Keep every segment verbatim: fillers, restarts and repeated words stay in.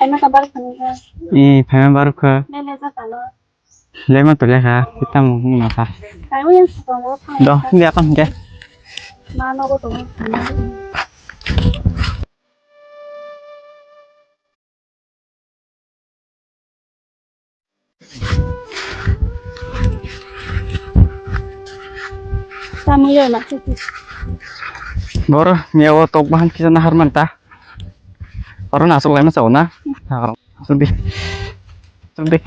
Phaima ta bar khani kha. Eh, phaima bar kha. Lele ja kalo. Lema to lekha, kita mo mo kha. Kaiwi yang sukang o thang. Do, hindi ako hindi. Mano ko to. Tamo ya na. Boro miya o tok bahan kisa na harman ta. Oro na sok lai ma sao na. Subi. Subi.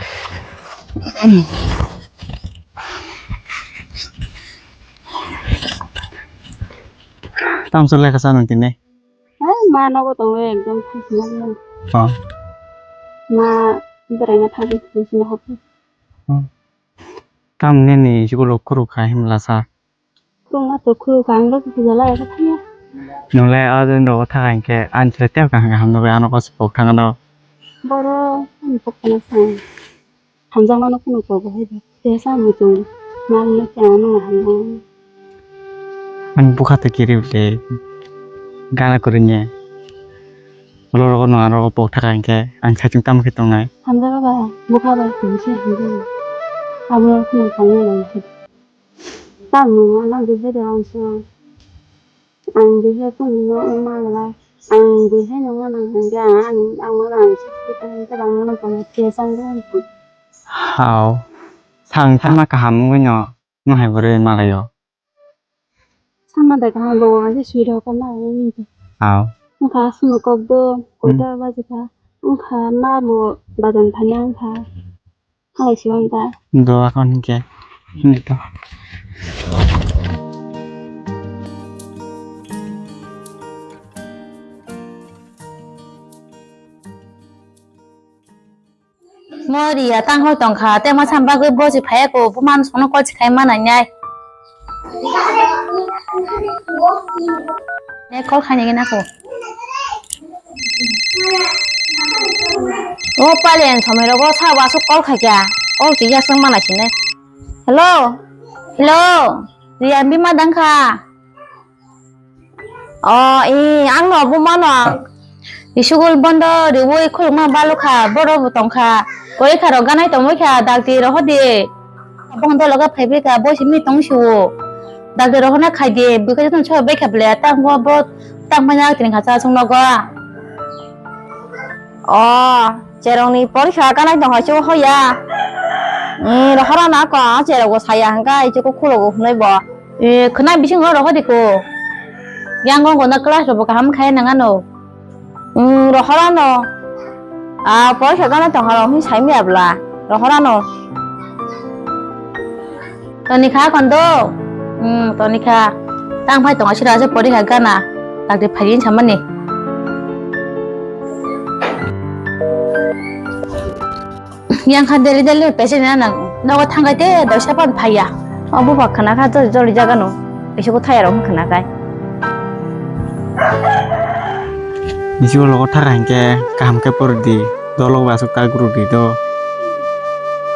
Tam sulai ka sanang tine. Hai, ma nogo tongo ekdom khasima. Oh. Ma beraina thangwi khasima hapu. Oh. Tam nini jigulo khuru khai himla sa. Khuru ma to khuru kang lo khuru jala ya thangya. Nungle adon ro thang ke an chre te kang kang no ano ko sipok thang no. Boro an pok na sa. Hamjakmano phunukgo bo hai da. Tesa muchung nangni khe ano hamjakmano. Ani bwkha twi kiri le gana kwrwini. Ulo rogo no aro pok thaka hinkhe ang saichung tamo khe tongnai. Hamjakma ba bwkha bai tongse hamjakma. Abono phunuk thangwi nangkhe. Tamo nangkhe bedero ang se. Ang bihai phone no wngma lai. Ang bihai no mano hwnkhe ang, ang mano ang sakhe tong khe bang mano tong khe sang khe. Hao. Sang sama kaham wngwi no, no hai bwrwi malaio. Sama da kaham bo ang se sui rok ma wngkha. Hao. Wngkha aswk kok do, hmm, koita baji kha. Wngkha ma bo bazan thani wngkha. Hai, siwang ta. Do akon hinkhe. Hini to. Mo Riya tang hoi tongkha, te ma sam bagwi bosi phaiya ko, buma no sono call si khai ma nai nai. Ne call khaini gina ko. O palen somai rogo sa wasu call khaikya. O chiya sung mana sine. Hello. Hello. Riya bima dangkha. O, i, ang no buma no. School bondo riwi khulukma balukha, boro bo tongkha. Porikha rok ganai tongwi kha, dakti rohor di. Bong dologa phaibai kha, boisi mi tong siwo. Dakti rohorna khai di, bwkha jotono sobai kha ble, tang bo, bo, tang paina tini kha cha sung nogo. O, cherong ni porikha ganai tongkha, chu hoya. Ni rohorano ako, cherok bo saya hwnkha, ichuko khulogo hwnwi bo. E, khwna bisingo rohor di ko. Yang gong gona class rok bo kaham khai nang ano. Mm, rohor ano. A, porikha gana tong haro hin sai mi abla. Rohor ano. Toni kha kondo. Mm, toni kha. Tang phai tong asira ase porikha gana. Takti phai samani. Yang kha deli deli pese na nang. Nogo thangkai te doisa pan phaiya. Obo ba khana kha joli joli jaga no. Ese ko thaya rok khana kai. Bisi ko logo thara hinkhe kaham khe por di. Dolok ba aswk ta guru di do.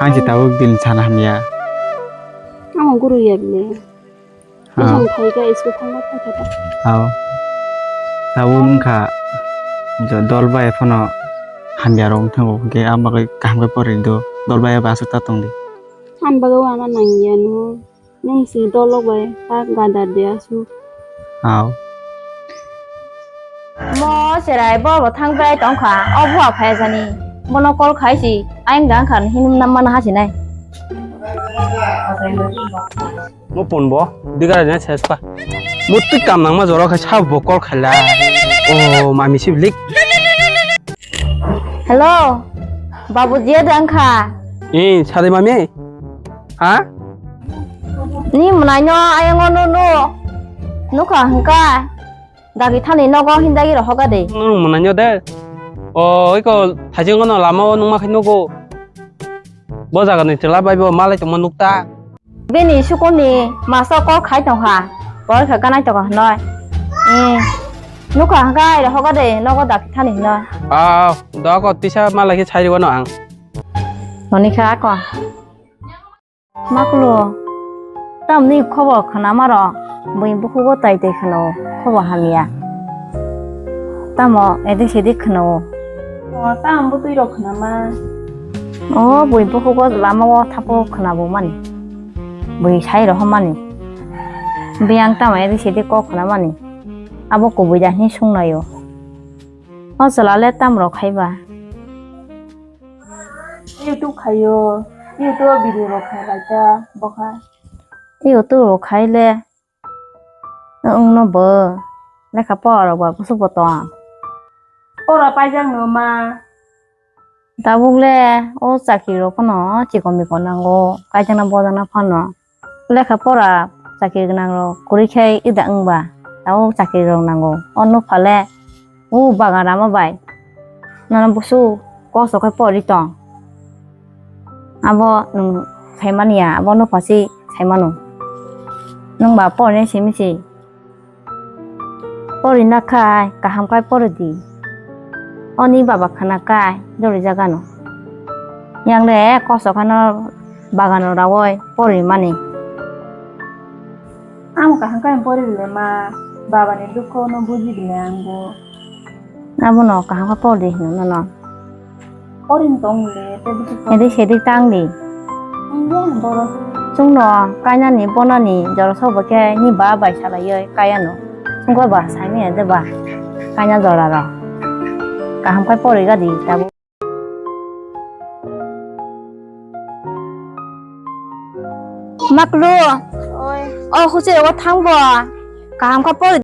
Ang je tabuk din sana hamya. Amo guru ya bile. Ha. Bwsang phaikha school thangna phaikha ta. Hao. Tabuk wngkha jo-, dol bai phano hamya rok wng thango, hwnkhe ang bagwi kaham khe pori do, dol bai abo aswk ta tong di. Ang bagwi uana nangya no, nwng si dolok bai ta gadar de aswk. Hao. Mo cherai bo bo thang bai tong kha, o bua phai jani. Bono call khai si, ayang dang khan hinum nam mana ha sinai. Mo pon bo, diga ne ses pa. Mo tik kam nang ma jora khai sa bo call khaila. O mami siblik. Hello, babu dia dang kha. Eh, sade mami. Ha? Ni mwnai no ayang no no. Nukha hwnkha. Dagi thani nogo hindagi rohoga de. Nung mwnai no de. O, iko thajing no lama o nungma khai nugo. Bo jaga ni chwla bai bo malai tongma nukta. Bini sukuni masa call khai tongkha. Porikha ganai tongkha hwnwi. Eh, nukha hwnkha ai rohoga de nogo dagi thani hwnwi. Ah, doko tisa malai khe sai rwno ang. Monikha ako. Maklo, tamni khobor khwnamaro, bui bukhugo tai tai khwnao, khobor hamya. Tamo edik sedik khwnao. O, tamo bwtwi rok khna ma. O, bui bukugo lama o thapo khna bo mani. Bui sai rok mani. Biyang tamo edi sedi kok khna mani. Abo kubui da hini sung naio. O chwla le tam rok khai ba. YouTube khaio. YouTube o video rok khai lai ta bokha. YouTube rok khai le. Wng no bo lekha pora rok ba kusu bo tong. Pora paijak no ma. Tabuk le o chakri rok phano chikon mikon nango, kaijakna bojakna phano. Lekha pora chakri gwnang rok kwrwi khe ida wng ba, tabuk chakri rok nango. O nokha le o bagan rama bai. Nono busu kosto khe pori tong. Abo nwng saimani ya, abo nokha si saimano. Nwng ba porina simi si. Pori na khai, kaham khai pori di. Oni baba khana khai, dori jagano. Yang le kosto khano bagano rawoi pori mani. Ang kaham khai pori le ma, baba ni dukho no buji le ang bo. Abono kaham khe por di hino nono. Orin tong le, tei bisi por. Edi sedi tang di. Ang borok. Chwngno kainani bonani jora sobo khe ni ba bai salaioi kaiano. Chwngno ba saimanya de ba kaina jora rok. Kaham khai pori ga di tabuk. Maklu. Oi. O huchi rogo thang bo. Kaham khe pori.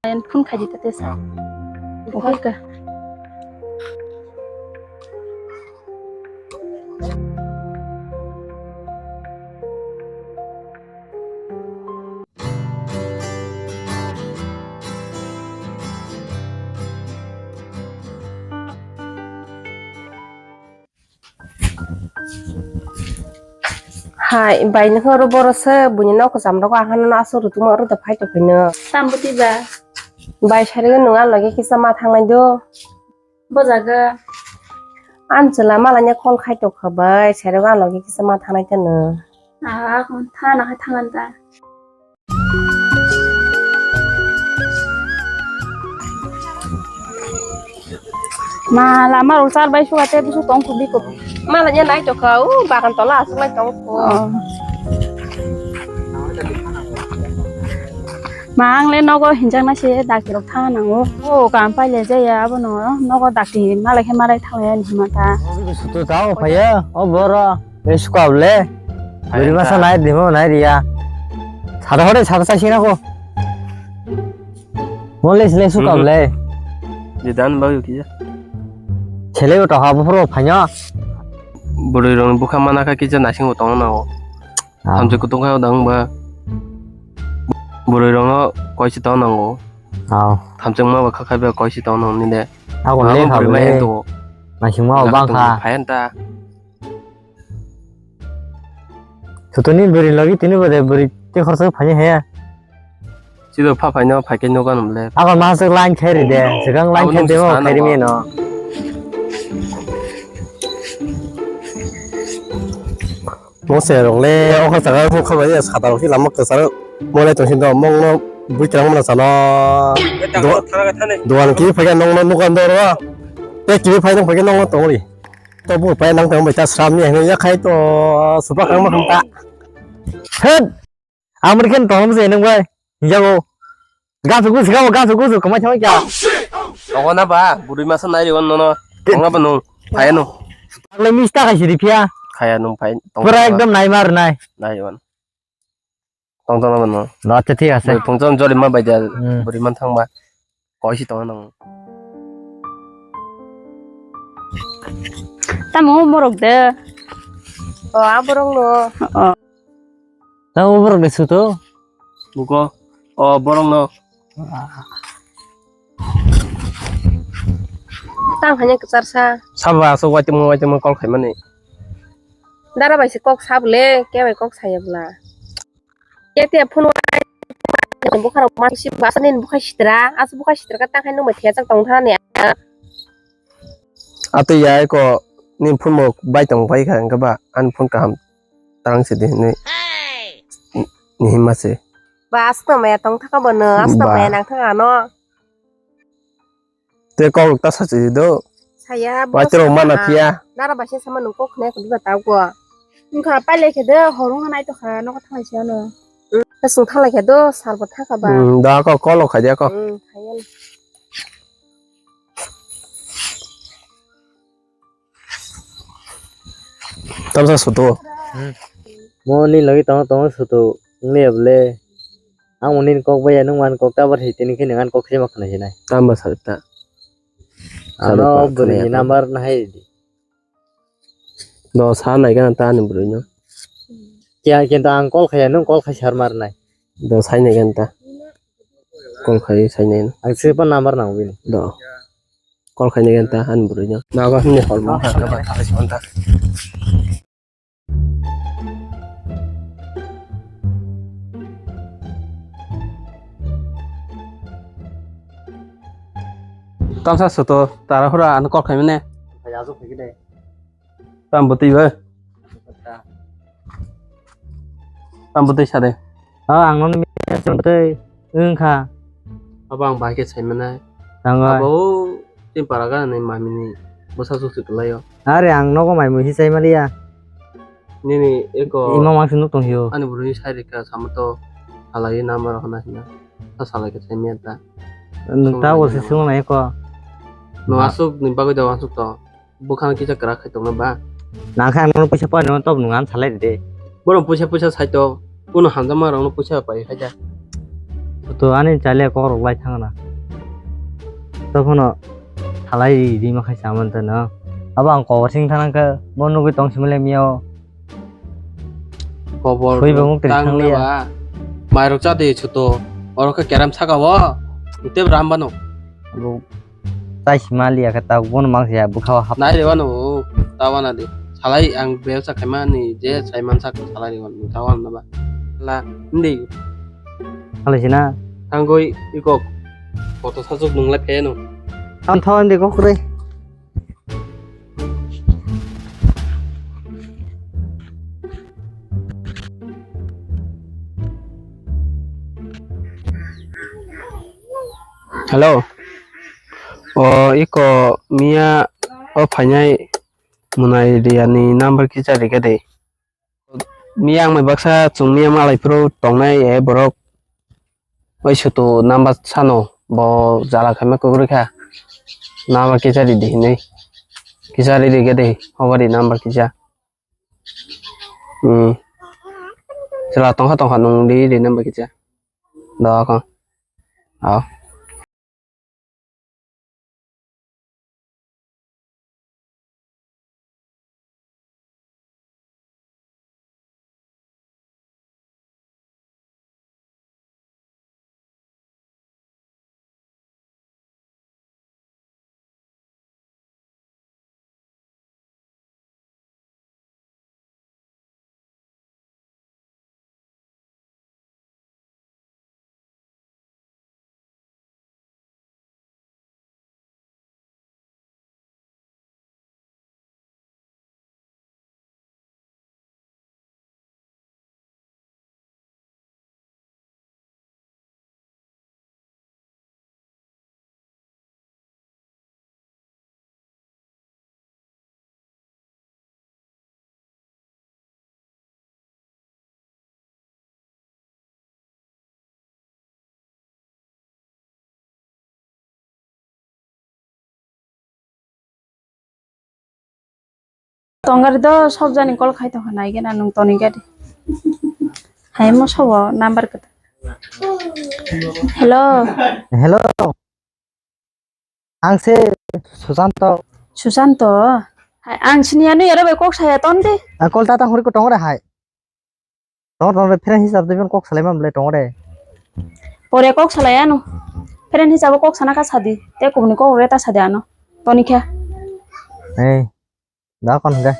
Ayan phone khai di ta tesa. Okay ka. Hai, bai nokho oro borok se buini nok kwcham rogo ahano aswk rwtwma oro da phai tongphino. Tambuti ba? Bai, sarigo nwng ani loge kisa ma thangnai do. Bo jaga. Ani chwla malanya call khai tongkha bai, sarigo ani loge kisa ma thangnai tano. Ah, thana hai thangan ta. Ma, lama rok char bai suka te busu tong khu biko. Mala nya nai to kha, u bagan tola asuk lai tong khu. Oh. Ma, ang le nogo hinjakna se dakti rok thang nango. O kam paile jaya abono nogo dakti malai khe malai thanglai ani hima ta. Sutu tao phaiya, o boro, le sukab le. Buri masa nai dimo nai riya. Sada hore sada sa sina ko. Mo le le sukab le. Di dan ba yuki ja. Chele o to ha bufro phanya. Buri rong bukha mana kha kisa naising o tong nango. Ah. Thamchi kutung kha dang ba. Buri rong no koi si tong nango. Ah. Thamchi ma ba kha kha ba koi si tong nango ni de. Ako le kha le. Naising ma bang kha. Phayan ta. Sutuni buri logi tini bade buri te khorsa phani haya. Sido pha phai no phai khe nogo num le. Ako ma se line khe ri de, segang line khe de mo khe ri mi no. Mo se rok le o kha jaga kha bai sata rok lama kwcharo mo le tong sin do mong no bui kerang mo sana. Dogan ki phai nong no nukan do ro. Te ki phai nong phai nong no tong ri. To bu pai nang tang bai ta sram ni hino ya khai to supa kang ma kham ta. Het. American tong se nang bai. Yago. Ga su gu su ga ga su gu su kama chama kya. Ogo na ba, buri masa nai ri wan no no. Ong ba no. Phai no. Le mista khai siri phia. Khaya no phai. Pura ekdom nai mar nai. Nai wan. Tong tong no. Acha thik ase. Tong tong jori ma bai da. Hmm. Buri man thang ba. Koi si tong nang. Tamo borok de. O a borok no. O. Tamo borok de suto. Buko. O borok no. Tang hanya kecharsa. Sabo aswk waitimo waitimo call khaimani. Dara bai se kok sabole, ke bai kok saya bla. Ke te phone bukhara ma si ba sa nin bukha sitra, as bukha sitra ka tang hai nung bai thajak tong thani. Ato ya ko nin phone mo bai tong bai kha engka ba an phone kaham tarang se de ni ni hima se. Ba as no maya tong thaka bo no, as no maya nang thaka no. Te kok ta sachi do. Saya bo. Waitero mana phiya. Dara bai se sama nung kok khne ko ba tau ko. Wngkha paile khe de horong nai to kha nogo thanglai se ano. Kasung thanglai khe do sal bo thaka ba. Hmm, da ko kolo kha dia ko. Hmm, khaya. Tamsa sutu. Hmm. Mo ni logi tongo tongo sutu. Wngya bole. Ang moni kok bai ya nung man kok ta bar hai tini khe nang kok se ma khna sinai. Tamba sa ta. Ano bwrwi ni number na hai di. Do sa nai gana ta ni bwrwi no. Kya kintu ang call khaya nung call khai sar mar nai. Do sai nai gana ta. Call khai sai nai. Ang se pa number nang bini. Do. Call khai nai gana ta an bwrwi no. Na go ni hol mo ha ka ba khai sa ta. Tamsa soto tara hura ano kok khaimane. Tam bwtwi bai. Tam bwtwi sade. Ah, ang nono tei wngkha. Abo ang bai khe saimanai. Tangoi. Abo tin para ga ni mami ni bwsa suk suk lai o. Are ang nogo mai mui si sai maliya. Nini eko. Ima mangsi nuk tong hiyo. Ani bwrwi sai rikha samo to halai number hona hina. Ta salai khe sai menta. Nung ta bo se sung nai ko. No asuk ni bagwi da asuk to. Bwkhano kisa kwrak khai tongna ba? Nang khe ang nono puisa pai rwno, tok nwng ano salai ride. Borok puisa puisa sai tok, kuno hamjakma rokno puisa pai khai da. To ani chale kok rok lai thangna. Tokhono salai rima khai saman tano. Abo ang kok sing thang khe bo nugwi tong simale miyao. Kobor sui bo muk tang thang liya. Ba. Mairok cha de chuto. Oro khe keram saka o. Tei ram bano. Abo Tai sima liya khe tabuk bono mangsa ya bwkha o hap. Nai rw ano, ta wana di. Salai ang bebsa khaima ni je saiman sak salai rw ano, ta wana ba. La, ndi. Salai sina. Tangoi iko. Koto sasuk nung lai pheno. Ang thawan di kok re. Hello. O iko miya o phainai Munai Riya ni number kisa rikha de. Miya ang mai baksa chwng miya malai phuru tongnai e borok. Oi sutu number sano bo jala khaima kwrwi kha. Number kisa ridi hinwi. Kisa ridi gede hobari number kisa. Hmm. Chwla tongkha tongkha nung di di number kisa. Do kong. Aw. Tongari do sob jani call khai tongkha, nai gana nung toni gadi. Hai mo sobo number kata. Hello. Hello. Ang se Susanto. Susanto. Hai, ang sini anu yaro bai kok saya ton de. Ang call tata hori ko tongore hai. Tongore tongore friend hisab de kok salai mam le tongore. Pore kok salai ano. Friend hisab kok sana ka sadi. Te kubuni kok re ta sadi ano. Toni kha. Eh. Da kon ga.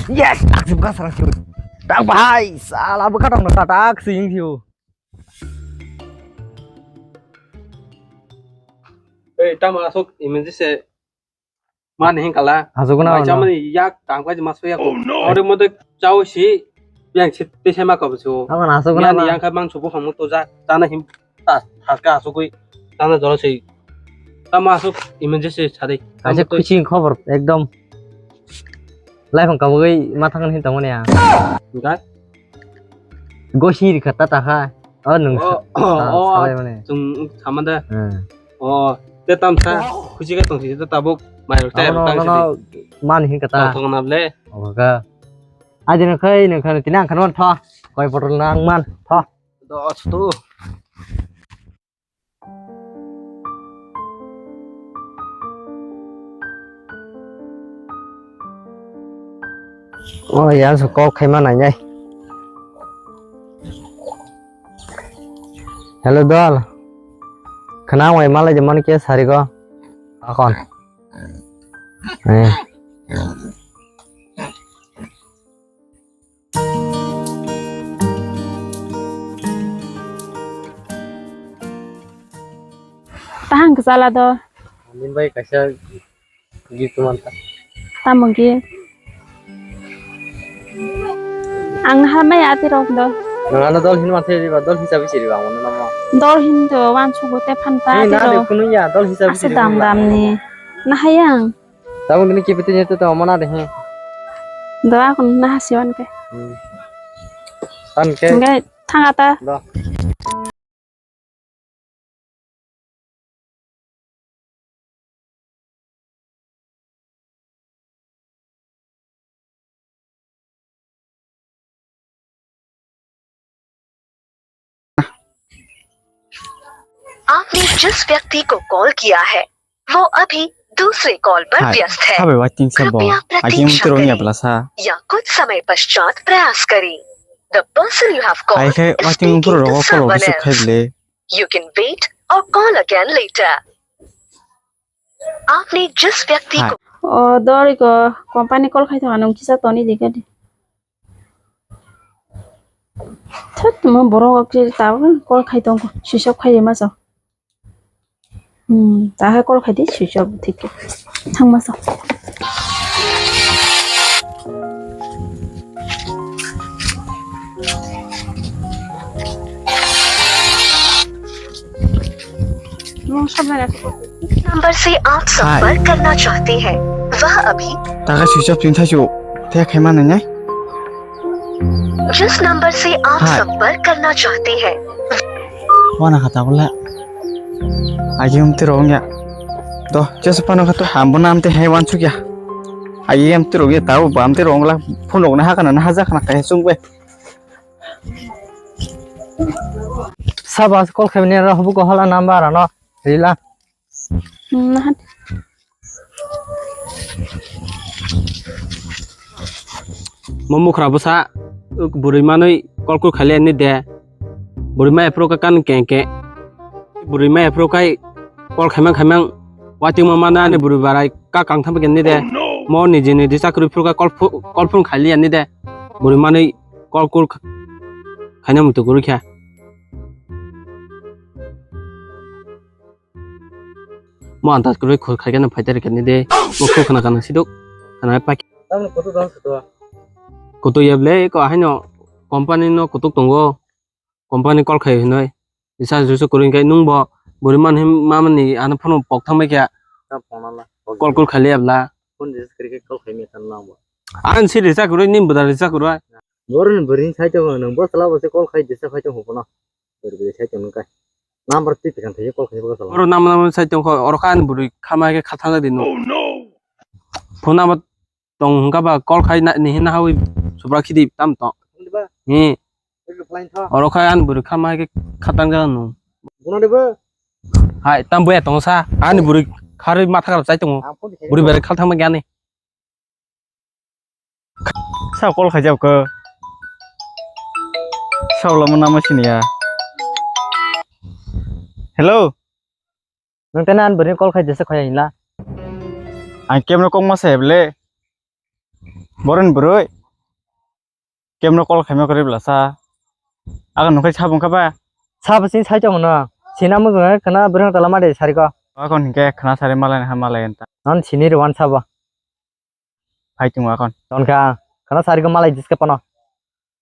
Yes, tak sibuk ka sarang sibuk. Tak bahai, sala bwkha tong ka tak sing thiu. Ei, tamo asok emergency se mani hin kala. Asok na. Mai chamani yak tang kai mas yak. Ore mode chao si yang si te sema ka bu. Tamo asok na. Yang kai mang subu hamu to ja, tana him. Ta, haska asugwi tana jora sei. Tamo asuk emergency sadi. Kaisa kuching khobor ekdom. Life ang kabugwi mathang hin tongmani ang. Enggak. Gosi rikha ta ta kha. Oh, nung sa-, oh, sa-, oh, salai mani. Chung sama da. Hmm. Oh, te tam sa. Kuchi ka tong si ta tabuk. Mai rok ta. Ano, ano, ano, man hin kata. Tong na ble. Oh, ka. Aja na khai, na khai, tina ang khan man tho. Koi botol nang man tho. Dos tu. Oh, ya, so kok khai ma nai nai. Hello, dol. Khana wai malai je man ke sari go. Akon. Eh. Tahang kechala do. Ani bai kaisa gift manta. Tamo gift? Ang naha mai ati rok do. Nang ano dol hin manthe riba, dol hisabi si riba, ang mano nama. Dol hin do, wan sugo te phanta ati rok. Ni na de kunu ya, dol hisabi si riba. Asa dam dam ni. Nahayang. Tabuk nini kibitin itu tong mana deh. Doa kun nah siwan ke. Hmm. Tan ke. Enggak, tang ata. Dah. आपने जिस व्यक्ति को कॉल किया है, वो अभी दूसरे कॉल पर व्यस्त है। Hai, sabai waiting se bo. Kripya प्रतीक्षा करें। Aging mutro ni ablasa. या कुछ समय पश्चात प्रयास करें। The person you have called is speaking to someone else। Ai khai waiting mutro rogo call ogi se khai ble. You can wait or call again later। आपने जिस व्यक्ति को। O dori ko company call khai thang nung kisa toni di gadi. Thut mo borok kisa tabuk call khai tong ko sisok khai ma so. Hmm, ta hai call khai di sisok thik ke. Thang ma so. Number से आप संपर्क करना चाहते हैं, वह अभी। Taka sui chop tin thachu. Te khai ma nai nai. जिस नंबर से आप Hai. संपर्क करना चाहते हैं। Wana kha tabole. Agi amtwi rong ya. Do, jesa pano kha to hambo na amtwi hai wansuk ya. Agi amtwi rong ya tau ba amtwi rong la phone rok na ha kana na ha ja kana kai sung be. Sabas call khaimani ro hubu ko hola number ano rila. Hmm, nahan. Mo mukra bwsa, uk bwrwi manwi call kul khaili ani de. Bwrwi mai phuru ka kan keng keng. Bwrwi mai phuru kai call khaimang khaimang. Wating ma mana ani bwrwi barai ka kang tham keng ni de. Mo niji niji chakri phuru ka call phu-, call phone khaili ani de. Bwrwi manwi call kul kh-, khaina mutu kwrwi kha. Mo antas kwrwi khur khai khe no phaitari kani de. Mo khur khna kana siduk. Khna paki. Tamni kutu don kutu. Kutu yable ko haino company no kutuk tongo. Company call khai hinoi. Isa jusu kwrwi khe nung bo bwrwi man him mamani ano phone pok thangbai khe. Call kul khai liyabla. Phone register khe call khai mi tan nang bo. An si risa kwrwi nim budar risa kwrwi. Boroni bwrwini side o nwng bo chwla bo se call khai disa khai tong hukuno. Bwrwi bwrwi side o nwng kai. Number twi tikang thai call khai bo chwla. Oro nama nama side tong kho oro kha ani bwrwi khama khe khathang di no. Phone number tong hwnkha ba call khai na ni hina hawi subra khidi tam to. Hi. Oro kha ani bwrwi khama khe khatang ja no. Hai tam boya tong sa ani bwrwi kharwi matha kar chai tongo. Bwrwi bere khalthang ma gani. Sao call khaijak khe. Sao lama nama sini ya. Hello. Nwng tena an bwrwi call khai jesa khaya hinla. Ang kemno kok ma sai ble. Boron bwrwi. Kemno call khaima kwrwi bla sa. Aga nukhai sabung kha ba. Sabo sini sai tong no. Sina mujung khana bwrwi tala ma de sari ko. Akon hinke khana sari malai ha malai enta. Non sini rwan sabo. Phai tung akon. Ton kha, khana sari ko malai diske pano.